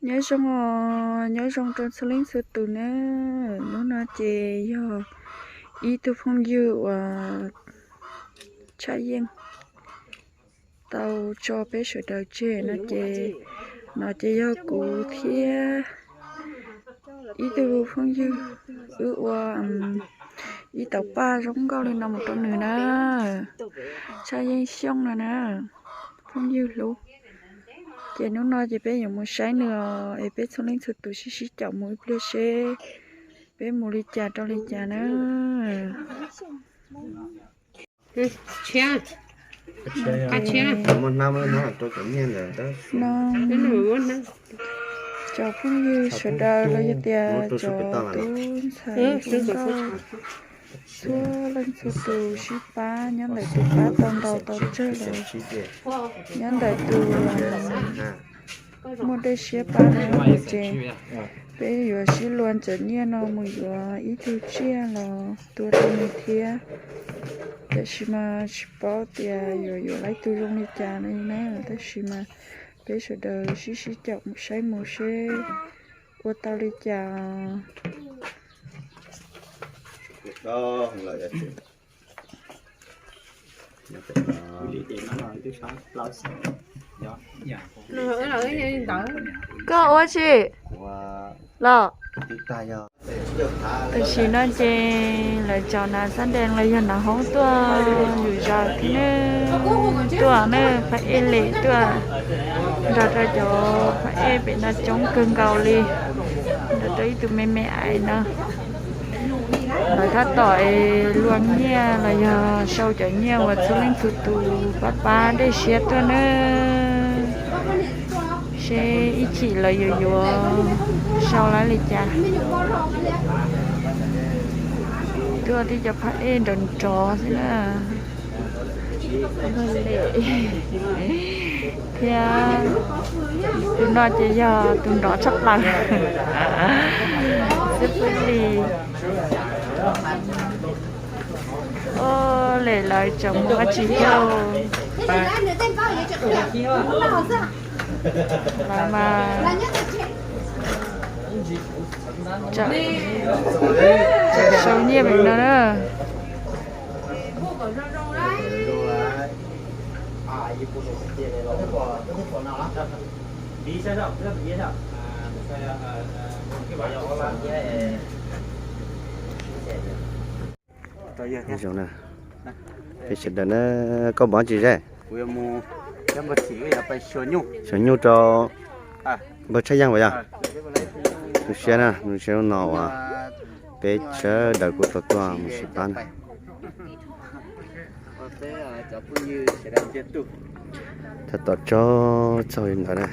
Nyob zoo os, nyob zoo rau txhua leej txhua tus na. Hnub no ces yog ib tug phooj ywg uas Tshaj Yeej tau tso peb sawv daws tseg no ces, no ces yog kuv thiab ib tug phooj ywg, wb ua ib tauv paj zoo nkauj li no mus rau nws na. Tshaj Yeej Xyooj no na, phooj ywg hlub. Ces hnub no ces peb yuav mus saib nws os, es peb txhua leej txhua tus sib sib caum mus ib pliag seb peb mus li cas rau li cas na. No, cov phooj ywg sawv daws los yog tias cov tub ntxhais nkauj, txhua leej txhua tus sib pab nyob ntawm tus pab tau ntau tau tsawg los, nyob ntawm tus muaj dej siab pab no ces peb yuav sib luag ntxawm nyiaj no mus yuav ib tug tsiaj los tua rau nws thiab. Tiam sis mas tsis paub tias yuav yuav laib tug zoo li cas li na, tab sis mas peb sawv daws sib sib caum saib mus seb ua tau li cas. Koj ua tsi los? Tam sim no ces lawv cov nas xab dees los yog nas hoob tuaj yus zos thiab ne, tuaj ne, phab ej lem tuaj, nrog rau cov phab ej pem no coob kawg nkaus li, nrog rau ib tug me me ais no. Lawv tab tom luag nyiaj los yog sau cov nyiaj uas txhua leej txhua tus pab pab dej siab tuaj na, seb ib chim lawv yuav yuav sau lawv li cas. Tuaj tib cov phab ej nrov nrov xwb na. Thiab tus no ces yog tus nrov tshaj plaws, xib fwb Lis. Ua li lawv tseem mus ua tsis yog lawv mas sau nyiaj pem no na. Zoo na, peb sawv daws na, koj npog tsis ze? Xyuas nyuj rau npawg Tshaj Yeej uas yog. Zoo siab na, zoo siab hnub no uas peb sawv daws kuj tau tuaj mus sib pab na. Tab tom tsaug txog li ntawd na.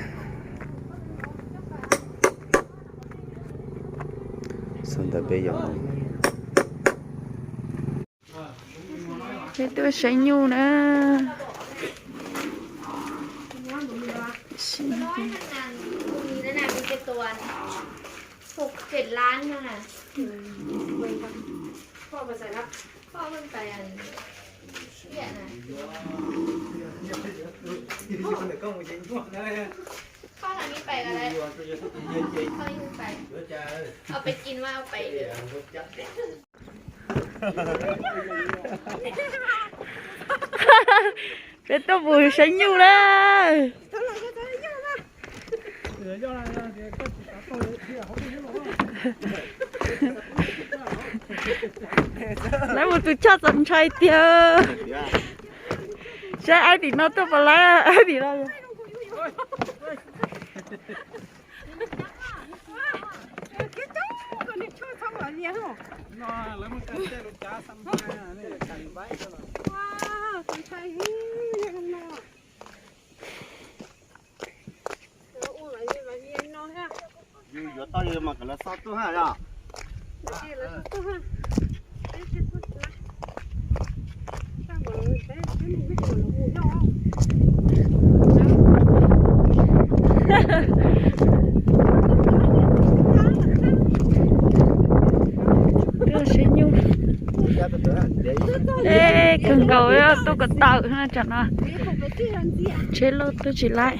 Txog ntawd peb yuav peb tuaj saib nyuj na. Peb tuaj mus saib nyuj na. Lawv mus tus choj txaus ntshai tiag. Saib aib tim no tuaj puas laib, aib tim no. Yus yuav tau yus mas kom lawv xauj tuaj ha yom. Tuaj saib nyuj. Ej, kawg nkaus tuaj ko taw na tsam no. Tsheb loj tuaj tsis laib.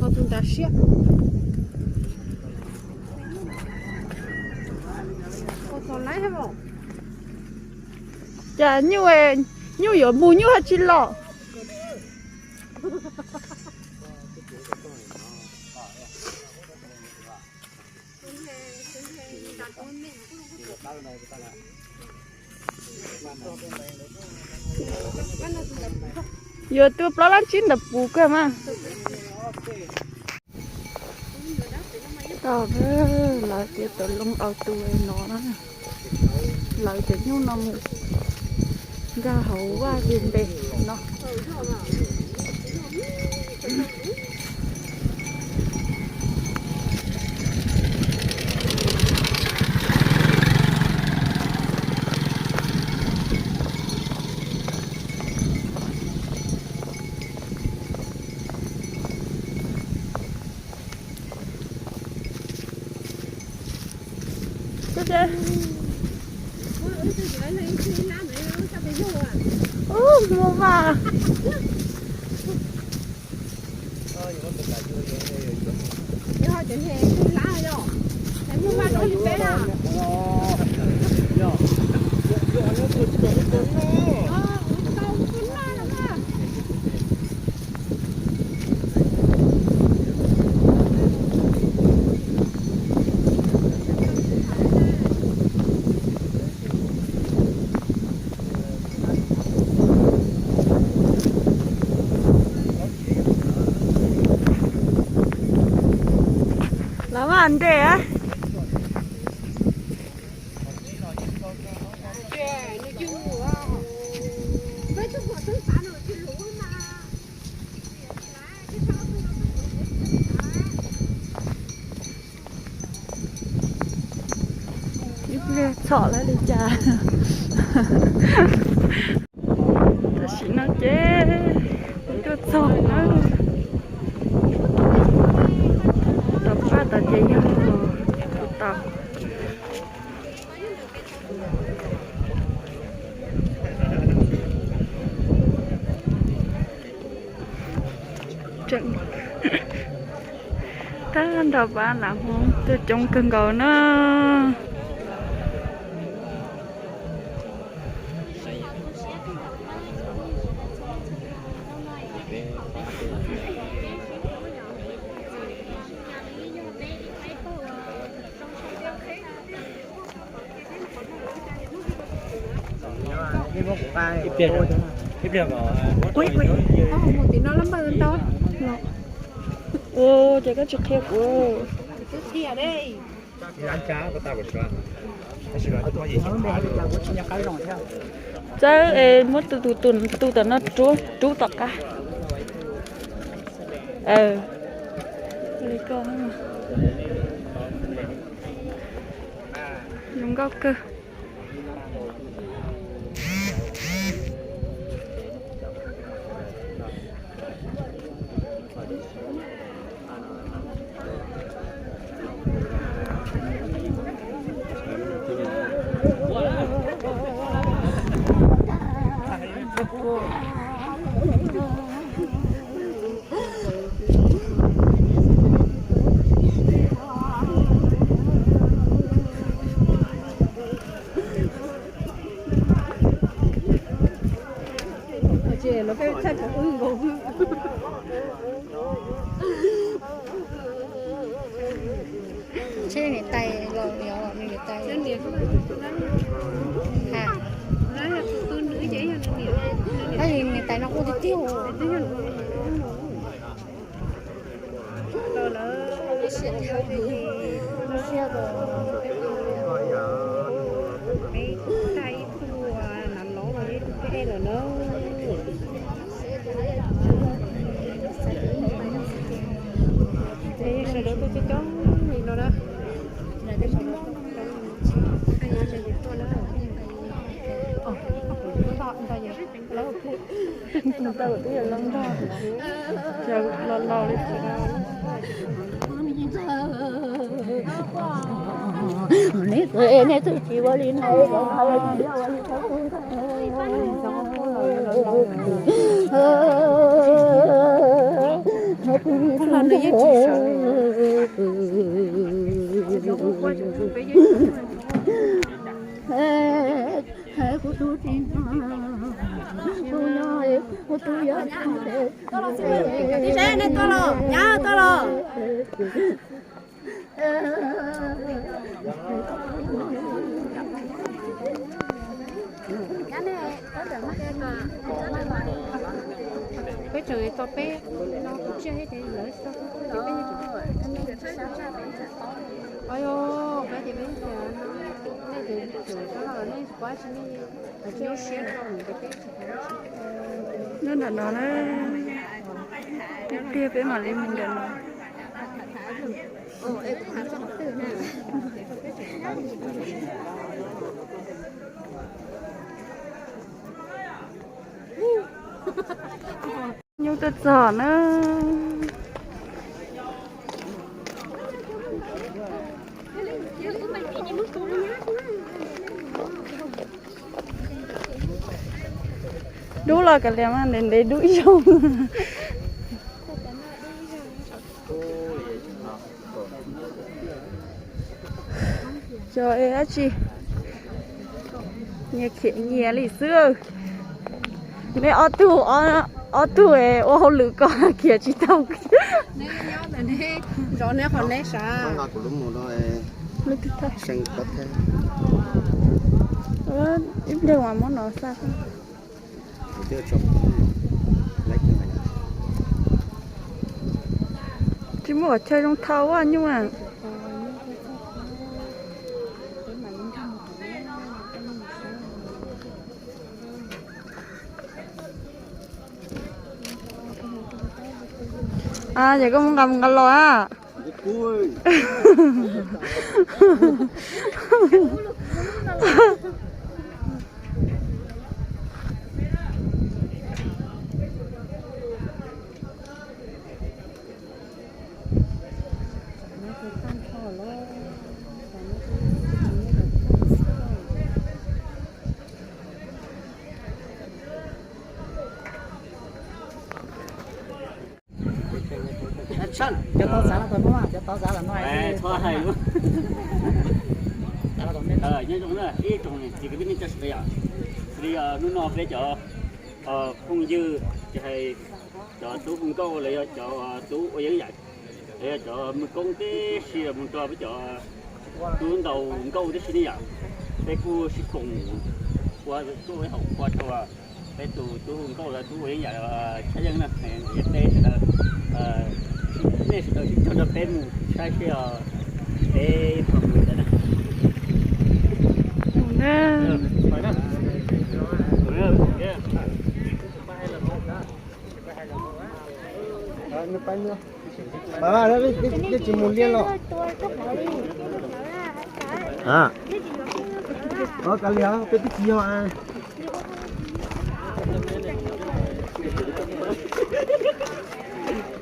Ho tus nrad siab. Cas nyuj, nyuj yuav mus nyuj ho tsis los. Yuav tua plaub lab tsib ntawm puv kawg mas. Tau, lawv tias tau loo au tus no na. Lawv cov nyuj no mus nkag hauv vaj ntev ntev no. Ub, muaj vaj. Lawv vaj nres. Ib pliag txhom lawm li cas. Tam sim no ces tuaj txog na. Tom paj tom ces yog tus tau. Nrog pab nam Hmoob tuaj coob kawg nkaus na. Ua, ces koj tsis qhia kuv. Txawb es muab tus tus tus tom no rub, rub tom qab. Zoo nkauj kawg. Ntshe niam tais los, niam tais. Niam tais no kuj tiag tiag. Peb tag ib tug nam lov los ib tug peb lawm na. Sawv daws tuaj coob coob li no na. Tus ntawd twb yog loj ntog, los laus li. Neb twb tsis ua li no, ua li Peb tseem tau peb no kuv tsiaj thiab ces lawv tau peb. Os, peb ces peb tias nej ces tseem tau los nej kuv tsis nej lub siab rau nws ces peb tsis. Nyob nram no na, ib pliag peb mam li mus nram no. Nyuj tuaj txog na. Dub los kav liam mas ntev ntev dub ib zaug. Cov es dab tsi? Nyias khiav nyias li xwb. Neb ob tug, ob tug ua hauj lwm ko khiav tsis tau. Neb nyob ntawm neb, zov neb qhov neb sav. Ib pliag mas muab no xa. Tsis muaj qhov chaw zoo thau ua nyuj na. Ces koj mus nqa mus nqa los a. Cov tau xav los tau hnub, cov tau xav los no. Nyob zoo na ib tsoom niam txiv kwv tij neej tsa sawv daws yom, xws li hnub no peb cov phooj ywg, ces hais cov tub hu nkauj los yog cov tub ua yeeb yam, los yog cov mws koob tib si los mus rau peb cov tub ntaus nkauj tib si ne yom. Peb kuj sib koom ua tuaj ib hom qhua rau peb tus tub hu nkauj los tub ua yeeb yam Tshaj Yeej no, yog peb sawv daws, nej sawv daws sib cog nrog peb mus saib seb peb puas mus ntawd na. Nej tsis mus liaj los? Kav liam, peb twb tsis yog.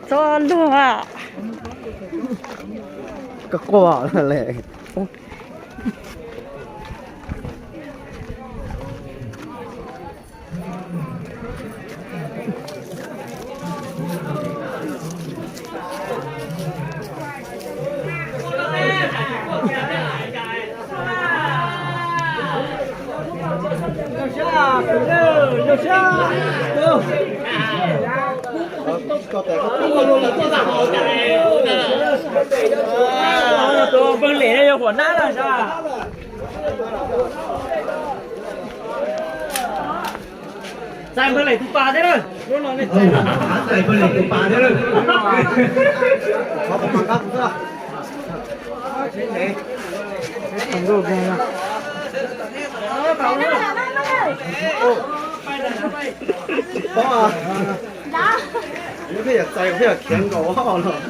Txhob luag. Koj quaj le. Npawg Lem yog huam nab na sab. Txais Npawg Lem tus pas thiab na. Txais Npawg Lem tus pas thiab na. Tsis paub, pheej yog txais pheej yog khiav nkaus los.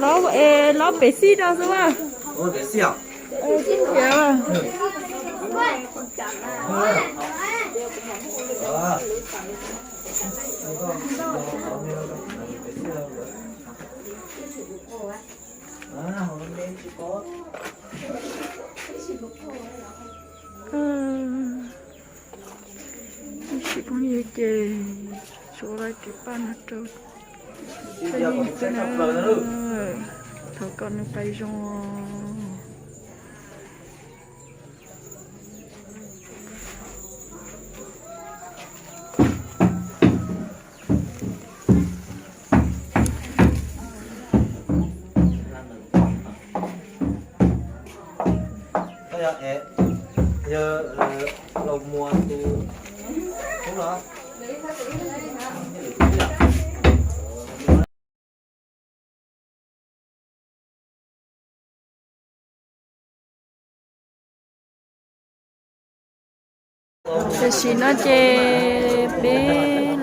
Los es los pem xij rau xwb mas. Ib sim phooj ywg ces tsuas lawv kev paj no rau peb xwb na. Thov kom nws pais zoo. Tam sim no ces peb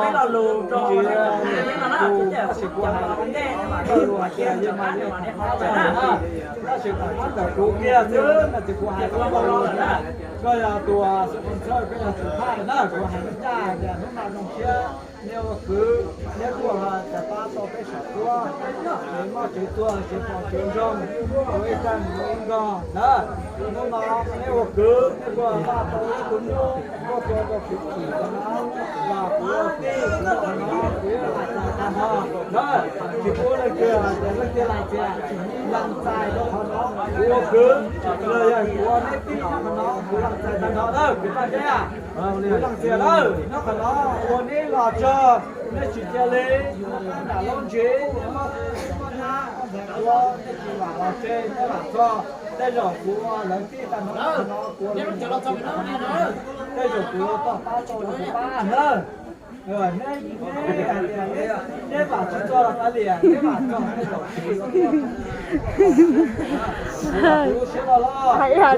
peb lo lus rau tus tab sis kuv hais lo lus hais tias yog mas li qhov no na, tab sis qhov no ntawm kuv kiag xwb no ces kuv hais tau tau los lawm na. Koj yog tus sponsor, koj yog tus thaj na, kuv hais li cas tias hnub no zoo siab nej ua kwv, nej kuj tau pab tau peb saum huab, es muaj kev tuag kev pom kev ntsoog, ua ib tag mus ib nkaug na. Hnub no neb ua kwv, neb kuj npaj tau ib tug nyuj kuj tua rau kuv chim rau no, los kuv ua tij kuv ua qhov no kuv yuav hais txog tag nrho na. Tsis pub leej twg hais tias leej twg hais tias lees txais rau qhov no, kuv Kwv, los yog kuv ua neb tij no qhov no, kuv leej txiv tag nrho lawm, kwv tij tij, kuv leej txiv lawm, nyob qhov no ua neb los tso, neb tsis cia li, nram lub ntsis, neb muaj nab, ua neb tsis vam los tse, neb vam txog, tej zaum kuv ua lawv tij tag nrho qhov no, kuv ua lawv tij, tej zaum kuv tau pab tau los kuv pab nawb. Neb, neb vam tsis txog los kav liam, neb vam txog tej zaum kuv lub siab loj loj, kuv lub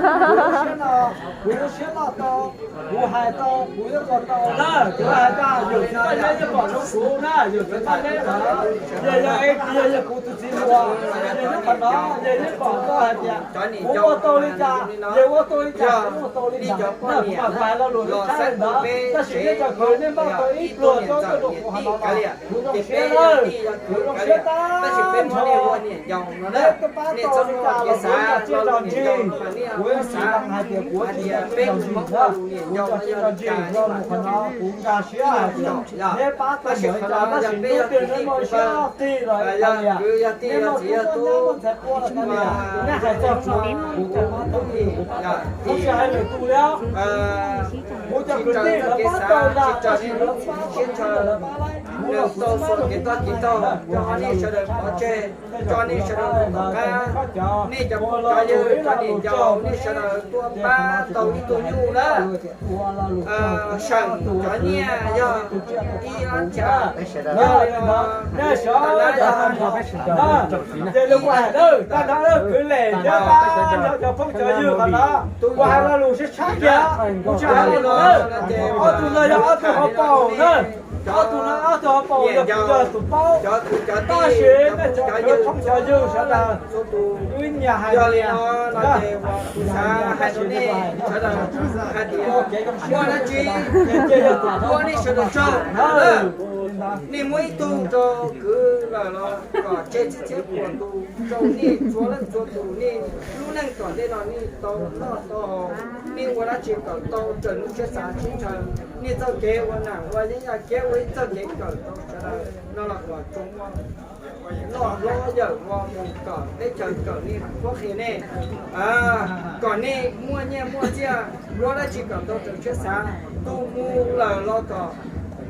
siab loj, kuv lub siab loj tau, kuv hais tau, kuv yuav kom tau na, kuv hais tas yawm txiv Paj Zeb yeej pom zoo kuv na, yawm txiv Paj Zeb na, yawg yog es yawg yog kuv tus txiv hluas, yawg nyob qhov no, yawg yeej pom tau hais tias kuv ua tau li cas, yawg ua tau li cas, kuv ua tau li cas na, kuv mam hais lo lus rau sab ntawd, tab sis neb cov kwv nej npaj tau ib pluag txob tuaj rau kuv hais no los kuv zoo siab lawm, kuv zoo siab tag nrho. Neb twb pab tau li cas los kuv yuav tsis tso ntsig, kuv yuav tsis lees hais tias kuv tsis tso ntsig na, kuv tsis tso ntsig, lo lus qhov no kuv nkag siab hais tias neb pab tau mus li cas tab sis ntuj twg neb muaj siab qig los ib tag liam, neb muaj tub muaj nyab muaj ntxhais qhua los tag liam, neb hais txog kuv, kuv tau pab tau li, kuv pab tau, kuv tsis hais lwm tus li os. Kuv cov kwv tij lawv pab tau ntag tab sis lawv pab tsis tau lawv pab lawm, kuv los kuv tsis pab rau kuv pab tau na, kuv hais lo lus tso nej sawv daws pov tseg, tso nej sawv daws tom qab, nej cov phooj cov ywg cov niam cov txiv nej sawv daws tuaj pab tau ib tug nyuj na. Seem cov nyiaj yog ib lab tsav, yog li no, nej sawv daws, ces lus kuv hais lawm tag nrho lawm, kwv lem nyob tag nrho cov phooj cov ywg qhov no, kuv hais lo lus sib tshab kiag, kuv tsis hais li no na, ob tug no yog ob tug hauv paus na, ob tug no ob tug hauv paus yog kuv yog tus paub, tab sis nej cov kwv phooj cov ywg sawv daws, wb nyias hais tias, kuv xav hais rau nej sawv daws hais tias muaj dab tsi ua nej sawv daws tsaug, nej muab ib tug rau kwv lawm los kom tseg txhiab txhiab puas tus rau nej txhua leej txhua tus, nej lub neej tom ntej no nej tau noj tau haus, nej ua dab tsi kawm tau raws lub siab xav sib ntshaw, nej txoj kev ua nam ua yeeb yaj kiab ua ib txoj kev kawm tau sawv daws no los kom tsuas muaj loj hlob yawm vos mus kom teb chaws kawm nej qhuab qhia nej, kom nej muaj nyiaj muaj txiaj, ua dab tsi kom tau raws siab xav, tus mus lawm los kom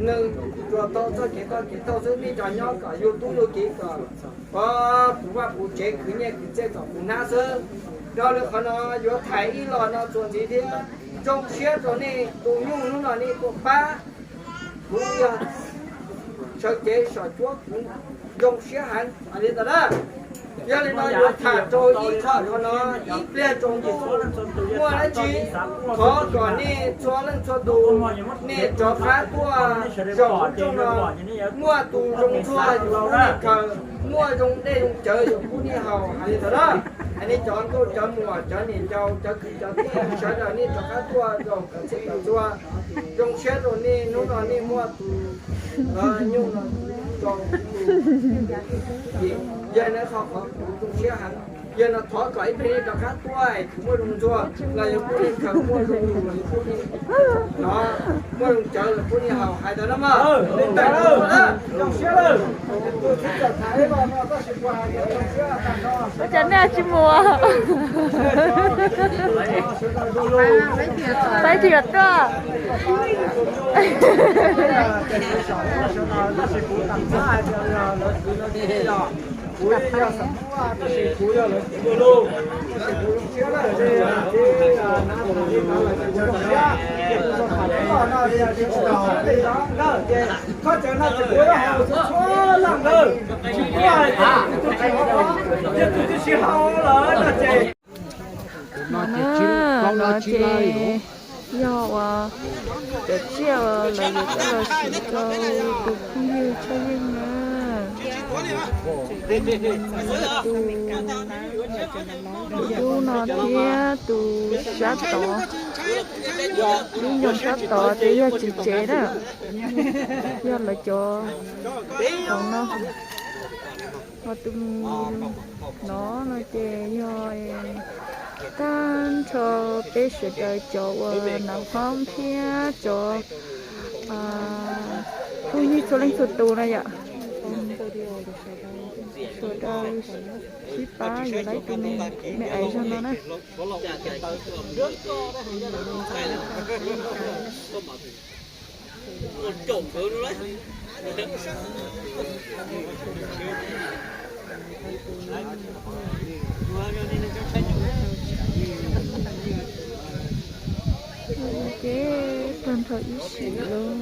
nws tsuas tau txoj kev tau kev tau xwb, nej cov nyob kom yug tub yug kiv kom puv vaj puv tsev khwv nyiaj khwv txiaj kom puv hnab xwb. Dhau li qhov no yuav tham ib los no txuas ntxiv thiab, zoo siab rau nej tus nyuj hnub no nej tuaj pab kuv yog sawv cev saum cuab kuv zoo siab heev li ntawd na. Yog li no yuav tham rau ib qho qhov no, ib pliag tsaus ntuj muaj dab tsi thov kom nej txhua leej txhua tus nej rov qab tuaj zaum lub rooj no, muaj tus zoo txuag yuav pub nej khaws, muaj zoo dej zoo cawv yuav pub nej haus hais li ntawd na. Hais nej cov nkauj cov muam cov niam cov cov kwv cov tij sawv daws nej rov qab tuaj zaum kom txhij kom txhua. Zoo siab rau nej hnub no nej muaj tus nyuj no rau tus yim, yog nej qhov qhov kuv zoo siab heev. Yog no thov kom ib pliag nej rov qab tuaj es kuv muaj zoo txuag los yuav pub nej khaws, muaj zoo lus los yuav pub nej hnov, muaj zoo cawv los pub nej haus hais ntawd na mog. Ua cas nej tsis mus? Peb tsis yuav tuaj. No na, no ces yog uas cov tsiaj uas lawv yuav coj los siv rau tus phooj ywg Tshaj Yeej na. Tus, tus dub no thiab tus sab tod, lub nyoog sab tod ces yog tsev tsev na, yog lawv cov hauv no. Ho tus no no ces yog tag nrho peb sawv daws cov uas nav phom thiab cov phooj ywg txhua leej txhua tus na yom. Sawv daws sib pab yuav lawv tus me, me aiv zog no na. Ces tag nrho ib sim lawm.